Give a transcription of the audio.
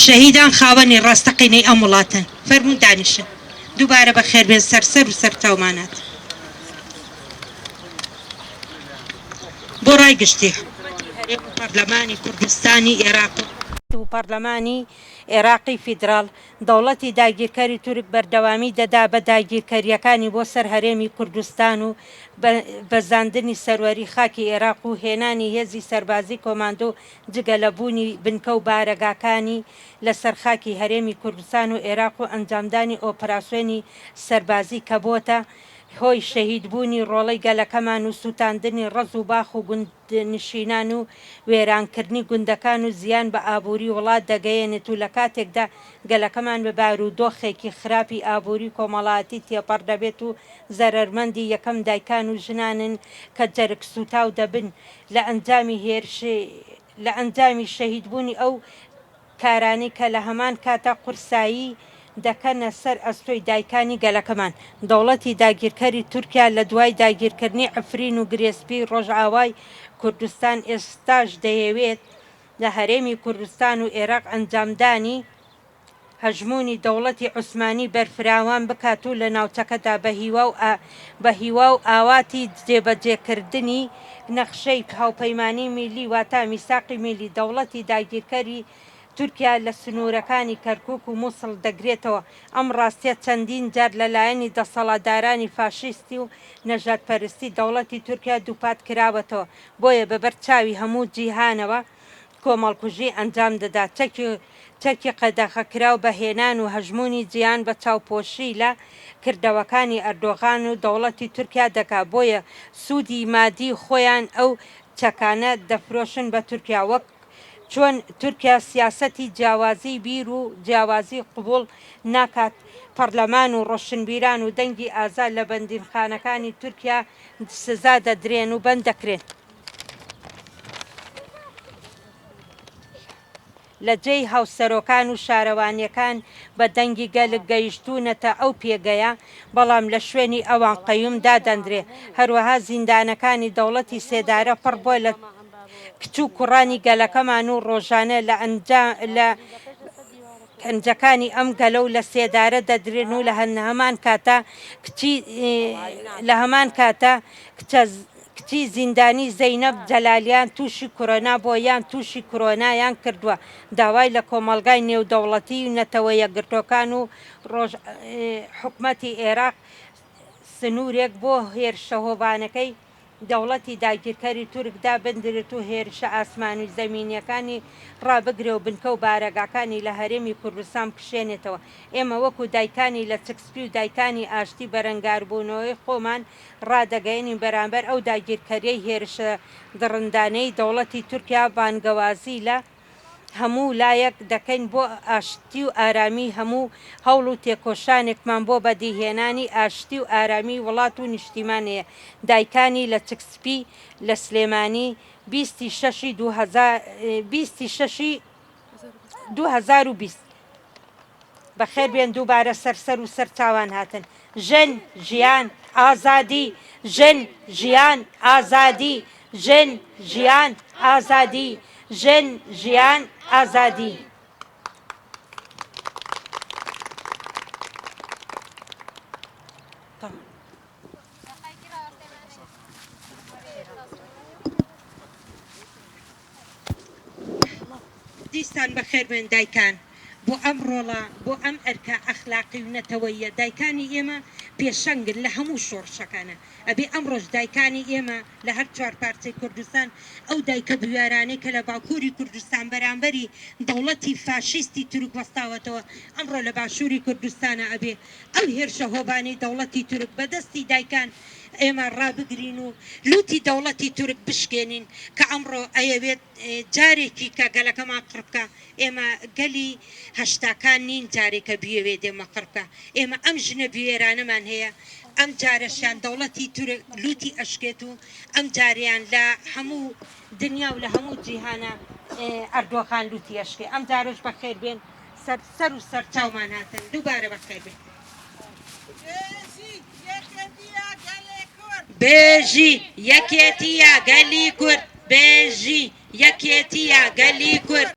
شەهیدان خاوەنی ڕاستەقینەی ئەم وڵاتەن. فەرموون دانیشن. دووبارە بەخێربێن سەر سەر و سەر چاومان هات. بۆ ڕای گشتی حکومەتی هەرێم و پەرلەمانی کوردستانی ئێراق و پەرلەمانی ئێراقی فیدراڵ، دەوڵەتی داگیرکەری تورک بەردەوامی دەدا بە داگیرکەرییەکانی بۆ سەر هەرێمی کوردستان و بەزاندنی سەروەری خاکی ئێراق و هێنانی هێزی سەربازی کۆماندۆ جگە لە بوونی بنکە و بارەگاکانی لە سەر خاکی هەرێمی کوردستان و ئێراق و ئەنجامدانی ئۆپراسیۆنی سەربازی کە بۆتە هۆی شەهید بوونی ڕۆڵەی گەلەکەمان و سووتاندنی ڕەز و باخ و گوندنشینان و وێرانکردنی گوندەکان و زیان بە ئابووری وڵات دەگەیەنێت و لە کاتێکدا گەلەکەمان بە بارودۆخێکی خراپی ئابووری و کۆمەڵایەتی تێپەڕ دەبێت و زەرەرمەندی یەکەم دایکان و ژنانن کە جەرگ سووتاو دەبن لە ئەنجامی هێرشی لە ئەنجامی شەهیدبوونی ئەو کارانەی کە لە هەمان کاتا قورسایی دەکەنە سەر ئەستۆی دایکانی گەلەکەمان. دەوڵەتی داگیرکەری تورکیا لە دوای داگیرکردنی عەفرین و گرێسپی ڕۆژئاوای کوردستان ئێستاش دەیەوێت لە هەرێمی کوردستان و ئێراق ئەنجامدانی هەژموونی دەوڵەتی عوسمانی بەرفراوان بکات و لە ناوچەکەدا بە هیوا و بە هیوا و ئاواتی جێبەجێکردنی نەخشەی هاوپەیمانی میللی واتا میساقی میللی دەوڵەتی داگیرکەری تورکیا لە سنوورەکانی کەرکوک و موسڵ دەگرێتەوە. ئەم ڕاستیە چەندین جار لە لایەنی دەسەڵاتدارانی فاشیستی و نەژادپەرستی دەوڵەتی تورکیا دووپات کراوەتەوە بۆیە بە بەر چاوی هەموو جیهانەوە کۆمەڵکوژی ئەنجام دەدات، چەکی چەکی قەدەغەکراو بە هێنان و هەژموونی جیهان بە چاوپۆشی لە کردەوەکانی ئەردۆغان و دەوڵەتی تورکیا دەکات، بۆیە سوودی مادی خۆیان ئەو چەکانە دەفرۆشن بە تورکیا، وەک چۆن تورکیا سیاسەتی جیاوازی بیر و جیاوازی قبوڵ ناکات، پەڕلەمان و ڕۆشنبیران و دەنگی ئازاد لە بەندینخانەکانی تورکیا سزا دەدرێن و بەند دەکرێن. لە جێی هاوسەرۆکان و شارەوانیەکان بە دەنگی گەل گەیشتوونەتە ئەو پێگەیە، بەڵام لە شوێنی ئەوان قەیوم دادەنرێ. هەروەها زیندانەکانی دەوڵەتی سێدارە پڕ بووە لە کچ و کوڕانی گەلەکەمان و ڕۆژانە لە لە گەنجەکانی ئەم گەلە و لە سێدارە دەدرێن و لە هەمان کاتا کچی لە هەمان کاتا کچە کچی زیندانی زەینەب جەلالیان تووشی کورۆنا بووە یان تووشی کرۆنایان کردووە داوای لە کۆمەڵگای نێودەوڵەتی و نەتەوە یەکگرتووەکان و ڕۆژ حکومەتی ئێراق سنوورێک بۆ هێرشە هۆڤانەکەی دەوڵەتی داگیرکەری تورک دابندرێت و هێرشە ئاسمانی و زەمینیەکانی ڕابگرێ و بنکە و بارەگاکانی لە هەرێمی کوردستان بکشێنێتەوە. ئێمە وەکو دایکانی لەچک سپی و دایکانی ئاشتی بەرەنگاربوونەوەی خۆمان ڕادەگەیەنین بەرامبەر ئەو داگیرکەریەی هێرشە دڕندانەی دەوڵەتی تورکیا بانگەوازی لە هەموو لایەک دەکەین بۆ ئاشتی و ئارامی هەموو هەوڵ و تێکۆشانێکمان بۆ بەدیهێنانی ئاشتی و ئارامی وڵات و نیشتیمان هەیە دایکانی لەچک سپی لە سلێمانی 20 ی شەشی 20 ی شەشی 2020 بەخێر بێن دووبارە سەر سەر و سەر چاوان هاتن ژن ژیان ئازادی ژن ژیان ئازادی ژن ژیان ئازادی ژن ژیان ئازادی. دیسان بەخێربێن دایکان بۆ ئەم ڕۆڵە، بۆ ئەم ئەرکە ئەخلاقی و نەتەوەییە، دایکانی ئێمە پێشەنگن لە هەموو شۆڕشەکانا، ئەبێ ئەمڕۆش دایکانی ئێمە لە هەر چوارپارچەی کوردستان ئەو دایکە بوێرانەی کە لە باکووری کوردستان بەرامبەری دەوڵەتی فاشیستی تورک وەستاوەتەوە ئەمڕۆ لە باشووری کوردستانا ئەبێ ئەو هێرشە هۆڤانەی دەوڵەتی تورک بە دەستی دایکان ئێمە ڕابگرین و لوتی دەوڵەتی تورک بشکێنین کە ئەمڕۆ ئەیەوێت جارێکی کە گەلەکەمان قڕ بکا ئێمە گەلی هەشتاکان نین جارێکە بیەوێت ئێمە قڕ بکا ئێمە ئەم ژنە بوێرانەمان هەیە ئەم جارەشیان دەوڵەتی تورک لوتی ئەشکێت و ئەم جارەیان لە هەموو دنیا و لە هەموو جیهانا ئەردۆغان لوتی ئەشکێ ئەم جارەش بەخێر بێن سەر سەر و سەر چاومان هاتن دووبارە بەخێر بێن. بژی یەکێتیە گەلی کورد. بژی یەکێتیە گەلی کورد بژی یەکێتیە گەلی کورد.